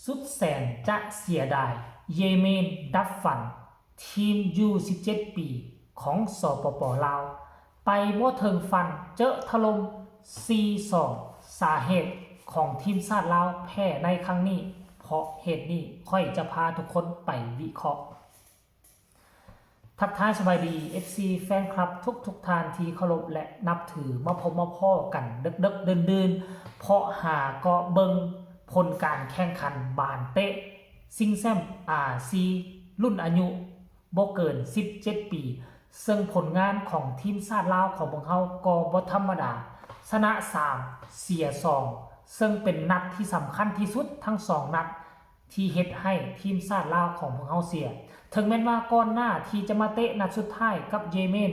ສຸດແສນຈະເສຍດາຍ ເຢເມນດັບຝັນ ທີມຢູສິບເຈັດປີຂອງ ສປປ ລາວ ໄປບໍ່ເຖິງຝັນ ເຈີະຖະຫຼົ່ມ ສີ່ສອງ ສາເຫດຂອງທີມຊາດລາວແພ້ໃນຄັ້ງນີ້ ເພາະເຫດນີ້ ຂ້ອຍຈະພາທຸກຄົນໄປວິເຄາະ. ທັກທາຍສະບາຍດີ ເອັຟຊີ ແຟນຄລັບທຸກໆທ່ານທີ່ເຄົາລົບ ແລະ ນັບຖື ມາພົບມາພໍ້ກັນເດິກໆດື່ນໆ ເພາະຫາເກາະເບິ່ງຜົນການແຂ່ງຂັນບານເຕະຊິງແຊ້ມອາຊີລຸ້ນອາຍຸບໍ່ເກີນສິບເຈັດປີ ເຊິ່ງຜົນງານຂອງທີມຊາດລາວຂອງພວກເຮົາກໍບໍ່ທຳມະດາ ຊະນະສາມ ເສຍສອງ ເຊິ່ງເປັນນັດທີ່ສຳຄັນທີ່ສຸດທັງສອງນັດ ທີ່ເຮັດໃຫ້ທີມຊາດລາວຂອງພວກເຮົາເສຍ. ເຖິງແມ່ນວ່າກ່ອນໜ້າທີ່ຈະມາເຕະນັດສຸດທ້າຍກັບເຢເມນ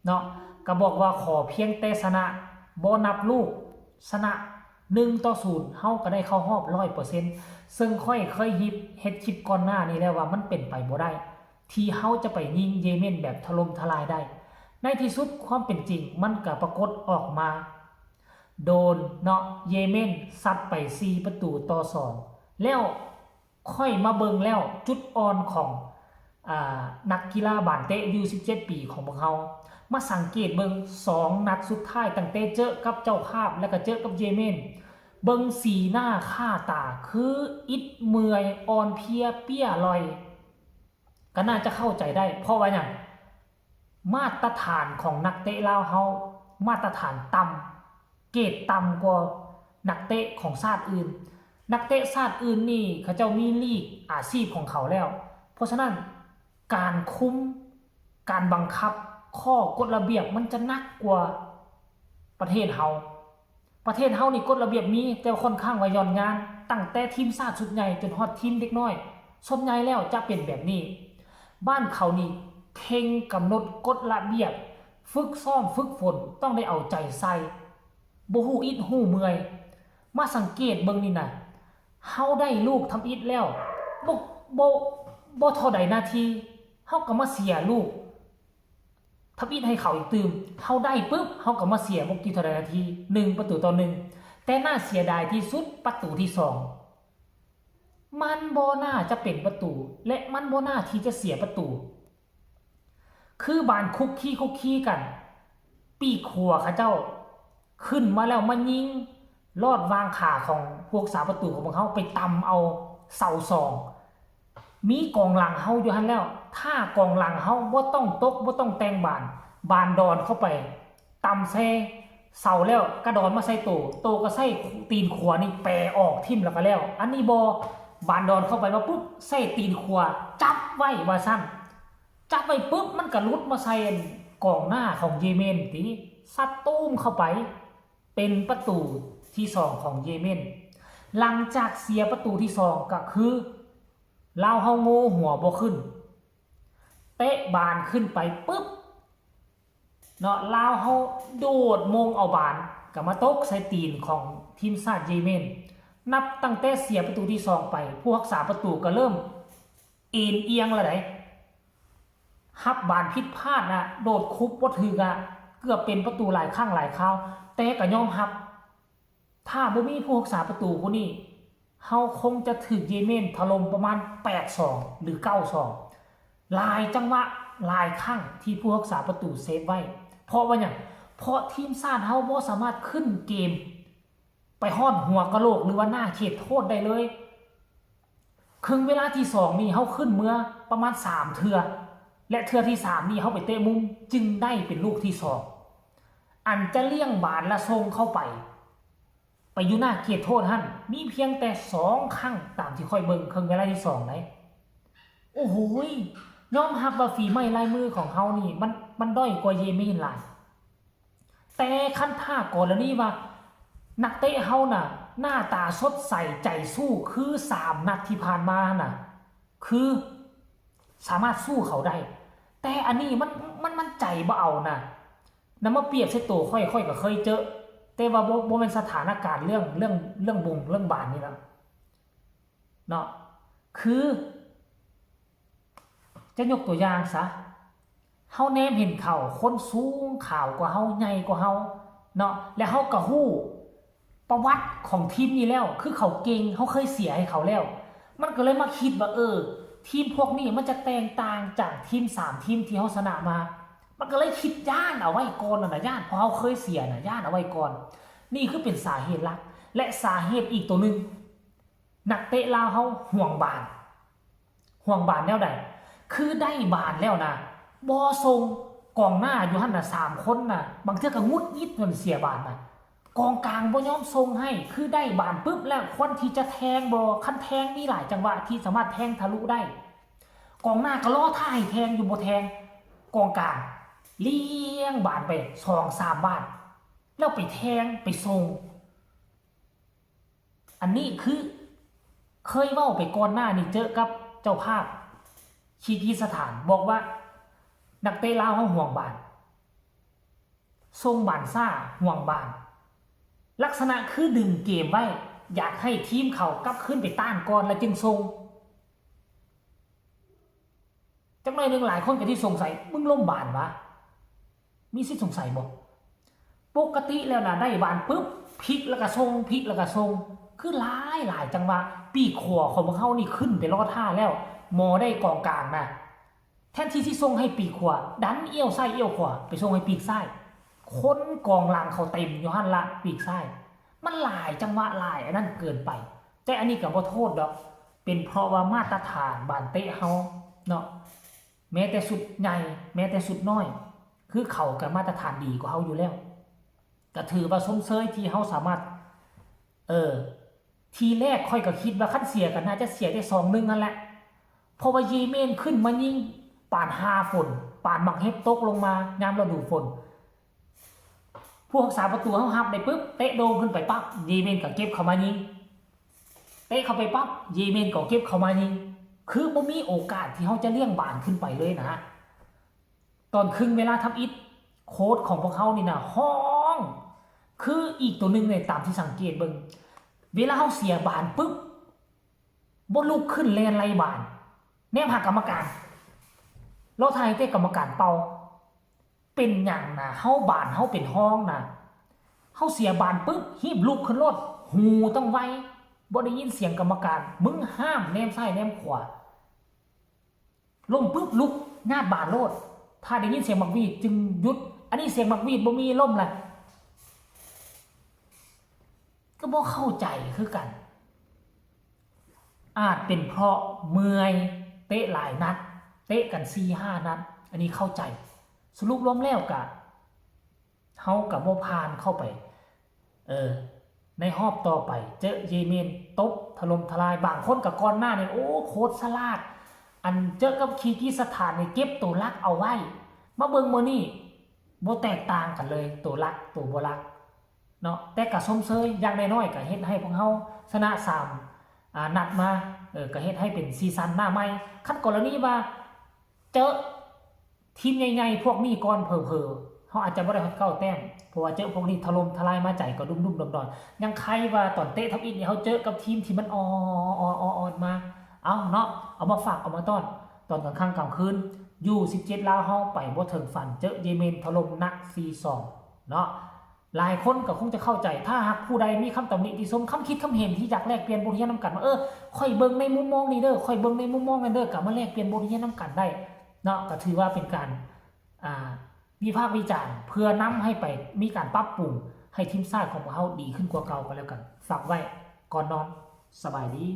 ເນາະ ກະບອກວ່າຂໍພຽງແຕ່ຊະນະ ບໍ່ນັບລູກຊະນະ ໜຶ່ງຕໍ່ສູນ ເຮົາກະໄດ້ເຂົ້າຮອບຮ້ອຍເປີເຊັນ ເຊິ່ງຂ້ອຍເຄີຍເຮັດຄລິບກ່ອນໜ້ານີ້ແລ້ວວ່າມັນເປັນໄປບໍ່ໄດ້ ທີ່ເຮົາຈະໄປຍິງເຢເມນແບບຖະຫຼົ່ມທະລາຍໄດ້. ໃນທີ່ສຸດຄວາມເປັນຈິງມັນກະປາກົດອອກມາ ໂດນເນາະ ເຢເມນຊັດໄປສີ່ປະຕູຕໍ່ສອງ ແລ້ວ ຂ້ອຍມາເບິ່ງແລ້ວ ຈຸດອ່ອນຂອງ ອາ ນັກກິລາບານເຕະຢູສິບເຈັດປີຂອງພວກເຮົາ ມາສັງເກດເບິ່ງສອງນັດສຸດທ້າຍ ຕັ້ງແຕ່ເຈີກັບເຈົ້າພາບ ແລະ ກະເຈີກັບເຢເມນ ເບິ່ງສີໜ້າຄ່າຕາຄືອິດເມື່ອຍ ອ່ອນເພຍ ເປ້ຍລ່ອຍ ກະໜ້າຈະເຂົ້າໃຈໄດ້ ເພາະວ່າຫຍັງ? ມາດຕະຖານຂອງນັກເຕະລາວເຮົາ ມາດຕະຖານຕ່ຳ ເກຣດຕ່ຳກວ່ານັກເຕະຂອງຊາດອື່ນ. ນັກເຕະຊາດອື່ນນີ້ ເຂົາເຈົ້າມີລີກອາຊີບຂອງເຂົາແລ້ວ. ເພາະສະນັ້ນ ການຄຸມ ການບັງຄັບ ຂໍ້ກົດລະບຽບ ມັນຈະໜັກກວ່າປະເທດເຮົາ. ປະເທດເຮົານີ້ກົດລະບຽບມີ ແຕ່ວ່າຂ້ອນຂ້າງວ່າຢ່ອນຍານ ຕັ້ງແຕ່ທີມຊາດຊຸດໃຫຍ່ຈົນຮອດທີມເດັກນ້ອຍ ສ່ວນໃຫຍ່ແລ້ວຈະເປັນແບບນີ້. ບ້ານເຂົານີ້ເຄັ່ງກຳນົດກົດລະບຽບ ຝຶກຊ້ອມຝຶກຝົນ ຕ້ອງໄດ້ເອົາໃຈໃສ່ ບໍ່ຮູ້ອິດຮູ້ເມື່ອຍ. ມາສັງເກດເບິ່ງນີ້ນະ ເຮົາໄດ້ລູກທຳອິດແລ້ວ ບໍ່ ບໍ່ ບໍ່ເທົ່າໃດນາທີ ເຮົາກະມາເສຍລູກ ທຳອິດໃຫ້ເຂົາອີກຕື່ມ. ເຮົາໄດ້ປຶບ ເຮົາກະມາເສຍບໍ່ກີ່ເທົ່າໃດນາທີ ໜຶ່ງປະຕູຕໍ່ໜຶ່ງ. ແຕ່ໜ້າເສຍດາຍທີ່ສຸດປະຕູທີສອງ ມັນບໍ່ໜ້າຈະເປັນປະຕູ ແລະ ມັນບໍ່ໜ້າທີ່ຈະເສຍປະຕູ. ຄືບານຄຸກຄີຄຸກຄີກັນ ປີກຂວາເຂົາເຈົ້າຂຶ້ນມາແລ້ວມາຍິງລອດວາງຂາຂອງຜູ້ຮັກສາປະຕູຂອງພວກເຮົາ ໄປຕຳເອົາເສົາສອງ. ມີກອງຫຼັງເຮົາຢູ່ຫັ້ນແລ້ວ ຖ້າກອງຫຼັງເຮົາບໍ່ຕ້ອງຕົກ ບໍ່ຕ້ອງແຕ່ງບານ ບານດອນເຂົ້າໄປ ຕຳໃສ່ເສົາແລ້ວກະດອນມາໃສ່ໂຕ ໂຕກະໃຊ້ຕີນຂວານີ້ແປອອກຖິ້ມແລ້ວກະແລ້ວ. ອັນນີ້ບໍ່ ບານດອນເຂົ້າໄປມາປຶບ ໃຊ້ຕີນຂວາຈັບໄວ້ວ່າຊັ້ນ. ຈັບໄວ້ປຶບ ມັນກະຫຼຸດມາໃສ່ອັນກອງໜ້າຂອງເຢເມນຕິ ຊັດຕູມເຂົ້າໄປ ເປັນປະຕູທີສອງຂອງເຢເມນ. ຫຼັງຈາກເສຍປະຕູທີສອງກະຄື ລາວເຮົາໂງ່ຫົວບໍ່ຂຶ້ນ ເຕະບານຂຶ້ນໄປປຶບເນາະ ລາວເຮົາໂດດໂມງເອົາບານ ກະມາຕົກໃສ່ຕີນຂອງທີມຊາດເຢເມນ. ນັບຕັ້ງແຕ່ເສຍປະຕູທີສອງໄປ ຜູ້ຮັກສາປະຕູກະເລີ່ມເອນອຽງລະໃດ ຮັບບານຜິດພາດນະ ໂດດຄຸບບໍ່ຖືກອະ ເກືອບເປັນປະຕູຫຼາຍຄັ້ງຫຼາຍຄາວ ແຕ່ກະຍອມຮັບ ຖ້າບໍ່ມີຜູ້ຮັກສາປະຕູຜູ້ນີ້ ເຮົາຄົງຈະຖືກເຢເມນຖະຫຼົ່ມປະມານແປດສອງ ຫຼື ເກົ້າສອງ ຫຼາຍຈັງຫວະ ຫຼາຍຄັ້ງທີ່ຜູ້ຮັກສາປະຕູເຊບໄວ້. ເພາະວ່າຫຍັງ? ເພາະທີມຊາດເຮົາບໍ່ສາມາດຂຶ້ນເກມໄປຮອດຫົວກະໂຫຼກ ຫຼືວ່າໜ້າເຂດໂທດໄດ້ເລີຍ. ເຄິ່ງເວລາທີສອງນີ້ເຮົາຂຶ້ນເມືອປະມານສາມເທື່ອ ແລະ ເທື່ອທີສາມນີ້ເຮົາໄປເຕະມຸມ ຈຶ່ງໄດ້ເປັນລູກທີສອງ ອັນຈະລ້ຽງບານລະສົ່ງເຂົ້າໄປ ໄປຢູ່ໜ້າເຂດໂທດຫັ້ນ ມີພຽງແຕ່ສອງຄັ້ງ ຕາມທີ່ຂ້ອຍເບິ່ງເຄິ່ງເວລາທີສອງໃດ໋. ໂອ້ໂຫຍ ຍອມຮັບວ່າຝີໄມ້ລາຍມືຂອງເຮົານີ້ ມັນ ມັນດ້ອຍກວ່າເຢເມນຫຼາຍ. ແຕ່ຄັນຖ້າກໍລະນີວ່າ ນັກເຕະເຮົານະ ໜ້າຕາສົດໃສໃຈສູ້ ຄືສາມນັດທີ່ຜ່ານມານະ ຄືສາມາດສູ້ເຂົາໄດ້ ແຕ່ອັນນີ້ມັນ ມັນ ມັນໃຈບໍ່ເອົານະ. ນຳມາປຽບໃສ່ໂຕຂ້ອຍ ຂ້ອຍກະເຄີຍເຈີະ ແຕ່ວ່າບໍ່ ບໍ່ແມ່ນສະຖານະການເລື່ອງ ເລື່ອງ ເລື່ອງບົງເລື່ອງບານນີ້ນະ ເນາະ ຄື ຈະຍົກຕົວຢ່າງຊະ ເຮົາແນມເຫັນເຂົາ ຄົນສູງຂາວກວ່າເຮົາ ໃຫຍ່ກວ່າເຮົາເນາະ ແລະ ເຮົາກະຮູ້ ປະຫວັດຂອງທີມນີ້ແລ້ວ ຄືເຂົາເກັ່ງ ເຮົາເຄີຍເສຍໃຫ້ເຂົາແລ້ວ ມັນກໍເລີຍມາຄິດວ່າ ເອີ ທີມພວກນີ້ມັນຈະແຕກຕ່າງຈາກທີມສາມທີມທີ່ເຮົາຊະນະມາ. ມັນກໍເລີຍຄິດຢ້ານເອົາໄວ້ກ່ອນຫັ້ນນະ ຢ້ານ ເພາະເຮົາເຄີຍເສຍນະ ຢ້ານເອົາໄວ້ກ່ອນ. ນີ້ຄືເປັນສາເຫດຫຼັກ ແລະ ສາເຫດອີກໂຕໜຶ່ງ ນັກເຕະລາວເຮົາຫວງບານ ຫວງບານແນວໃດ? ຄືໄດ້ບານແລ້ວນະ ບໍ່ສົ່ງ ກອງໜ້າຢູ່ຫັ້ນນະ ສາມຄົນນະ ບາງເທື່ອກໍຫງຸດຫງິດຈົນເສຍບານນະ ກອງກາງບໍ່ຍອມສົ່ງໃຫ້. ຄືໄດ້ບານປຶບແລ້ວ ຄວນທີ່ຈະແທງບໍ່ ຄັນແທງມີຫຼາຍຈັງຫວະທີ່ສາມາດແທງທະລຸໄດ້ ກອງໜ້າກໍລໍຖ້າໃຫ້ແທງຢູ່ ບໍ່ແທງ ກອງກາງລ້ຽງບານໄປສອງສາມບານ ແລ້ວໄປແທງໄປສົ່ງ. ອັນນີ້ຄືເຄີຍເວົ້າໄປກ່ອນໜ້ານີ້ ເຈີກັບເຈົ້າພາບຄີກີສະຖານ ບອກວ່ານັກເຕະລາວເຮົາຫວງບານ ສົ່ງບານຊ້າ ຫວງບານ ລັກສະນະຄືດຶງເກມໄວ້ ຢາກໃຫ້ທີມເຂົາກັບຄືນໄປຕ້ານກ່ອນ ແລ້ວຈຶ່ງສົ່ງ. ຈັກໜ້ອຍໜຶ່ງຫຼາຍຄົນກໍຊິສົງໄສ ມຶງລົ້ມບານຫວາ? ມີສິດສົງໄສບໍ່? ປົກກະຕິແລ້ວນະ ໄດ້ບານປຶບ ພລິກແລ້ວກໍສົ່ງ ພລິກແລ້ວກໍສົ່ງ ຄືຫຼາຍໆຈັງຫວະ ປີກຂວາຂອງພວກເຮົານີ້ຂຶ້ນໄປລໍຖ້າແລ້ວ ໝໍໄດ້ກອງກາງນະ ແທນທີ່ຊິສົ່ງໃຫ້ປີກຂວາ ດັນອ້ຽວຊ້າຍອ້ຽວຂວາ ໄປສົ່ງໃຫ້ປີກຊ້າຍ ຄົນກອງຫຼັງເຂົາເຕັມຢູ່ຫັ້ນລະ ປີກຊ້າຍ ມັນຫຼາຍຈັງຫວະ ຫຼາຍອັນນັ້ນເກີນໄປ. ແຕ່ອັນນີ້ກໍບໍ່ໂທດດອກ ເປັນເພາະວ່າມາດຕະຖານບານເຕະເຮົາເນາະ ແມ້ແຕ່ຊຸດໃຫຍ່ ແມ້ແຕ່ຊຸດນ້ອຍ ຄືເຂົາກໍມາດຕະຖານດີກວ່າເຮົາຢູ່ແລ້ວ ກໍຖືວ່າຊົມເຊີຍທີ່ເຮົາສາມາດ ເອີ ທີແລກຂ້ອຍກໍຄິດວ່າຄັນເສຍກໍໜ້າຈະເສຍແຕ່ສອງໜຶ່ງຫັ້ນແຫຼະ ເພາະວ່າເຢເມນຂຶ້ນມາຍິງປານຫ້າຝົນ ປານໝາກເຫັບຕົກລົງມາຍາມລະດູຝົນ ຜູ້ຮັກສາປະຕູເຮົາຮັບໄດ້ປຶບ ເຕະໂດ່ງຂຶ້ນໄປປັບ ເຢເມນກໍເກັບເຂົ້າມາຍິງ ເຕະເຂົ້າໄປປັບ ເຢເມນກໍເກັບເຂົ້າມາຍິງ ຄືບໍ່ມີໂອກາດທີ່ເຮົາຈະລ້ຽງບານຂຶ້ນໄປເລີຍນະ. ຕອນຄຶ່ງເວລາທຳອິດ ໂຄດຂອງພວກເຮົານີ້ນະຮ້ອງ ຄືອີກໂຕໜຶ່ງເລີຍ ຕາມທີ່ສັງເກດເບິ່ງ ເວລາເຮົາເສຍບານປຶບ ບໍ່ລຸກຂຶ້ນແລ່ນໄລ່ບານ ແນມຫາກຳມະການ ລໍຖ້າໃຫ້ແຕ່ກຳມະການເປົ່າ. ເປັນຫຍັງນະ ເຮົາ ບານເຮົາເປັນຮອງນະ ເຮົາເສຍບານປຶບ ຮີບລຸກຂຶ້ນໂລດ ຫູຕ້ອງໄວ ບໍ່ໄດ້ຍິນສຽງກຳມະການ ມຶງຫ້າມແນມຊ້າຍແນມຂວາ ລົ້ມປຶບລຸກຍາດບານໂລດ ຖ້າໄດ້ຍິນສຽງໝາກຫວີດຈຶ່ງຢຸດ ອັນນີ້ສຽງໝາກຫວີດບໍ່ມີ ລົ້ມລະ ກໍບໍ່ເຂົ້າໃຈຄືກັນ ອາດເປັນເພາະເມື່ອຍ ເຕະຫຼາຍນັດ ເຕະກັນສີ່ຫ້ານັດ ອັນນີ້ເຂົ້າໃຈ. ສະຫຼຸບລວມແລ້ວກະ ເຮົາກະບໍ່ຜ່ານເຂົ້າໄປ ເອີ ໃນຮອບຕໍ່ໄປ ເຈີເຢເມນ ຕົບຖະຫຼົ່ມທະລາຍ ບາງຄົນກະກ່ອນໜ້ານີ້ ໂອ້ ໂຄດສະຫຼາດ ອັນເຈີກັບຄີກີສະຖານນີ້ ເກັບໂຕຫຼັກເອົາໄວ້ ມາເບິ່ງມື້ນີ້ ບໍ່ແຕກຕ່າງກັນເລີຍ ໂຕຫຼັກ ໂຕບໍ່ຫຼັກເນາະ ແຕ່ກະຊົມເຊີຍ ຢ່າງໜ້ອຍໆກະເຮັດໃຫ້ພວກເຮົາຊະນະສາມ ອາ ນັດມາ ເອີ ກະເຮັດໃຫ້ເປັນຊີຊັນໜ້າໃໝ່. ຄັນກໍລະນີວ່າເຈີທີມໃຫຍ່ໆພວກນີ້ກ່ອນ ເຜີໆເຮົາອາດຈະບໍ່ໄດ້ຮອດເກົ້າແຕ້ມ ເພາະວ່າເຈີພວກນີ້ຖະຫຼົ່ມທະລາຍມາ ໃຈກໍດຸ້ມໆດອນໆ ຍັງໄຄວ່າຕອນເຕະທຳອິດນີ້ ເຮົາເຈີກັບທີມທີ່ມັນອ່ອນໆມາ ເອົາເນາະ ເອົາມາຝາກ ເອົາມາຕ້ອນ ຕອນກາງຄ່ຳກາງຄືນ ຢູສິບເຈັດລາວເຮົາໄປບໍ່ເຖິງຝັນ ເຈີເຢເມນຖະຫຼົ່ມໜັກສີ່ສອງເນາະ. ຫຼາຍຄົນກໍຄົງຈະເຂົ້າໃຈ ຖ້າຫາກຜູ້ໃດມີຄຳຕຳໜິຕິຊົມ ຄຳຄິດຄຳເຫັນທີ່ຢາກແລກປ່ຽນບົດຮຽນນຳກັນວ່າ ເອີ ຂ້ອຍເບິ່ງໃນມຸມມອງນີ້ເດີ ຂ້ອຍເບິ່ງໃນມຸມມອງນັ້ນເດີ ກໍມາແລກປ່ຽນບົດຮຽນນຳກັນໄດ້ເນາະ ກໍຖືວ່າເປັນການ ອາ ວິພາກວິຈານ ເພື່ອນຳໃຫ້ໄປມີການປັບປຸງໃຫ້ທີມຊາດຂອງພວກເຮົາດີຂຶ້ນກວ່າເກົ່າກໍແລ້ວກັນ. ຝາກໄວ້ກ່ອນນອນ. ສະບາຍດີ.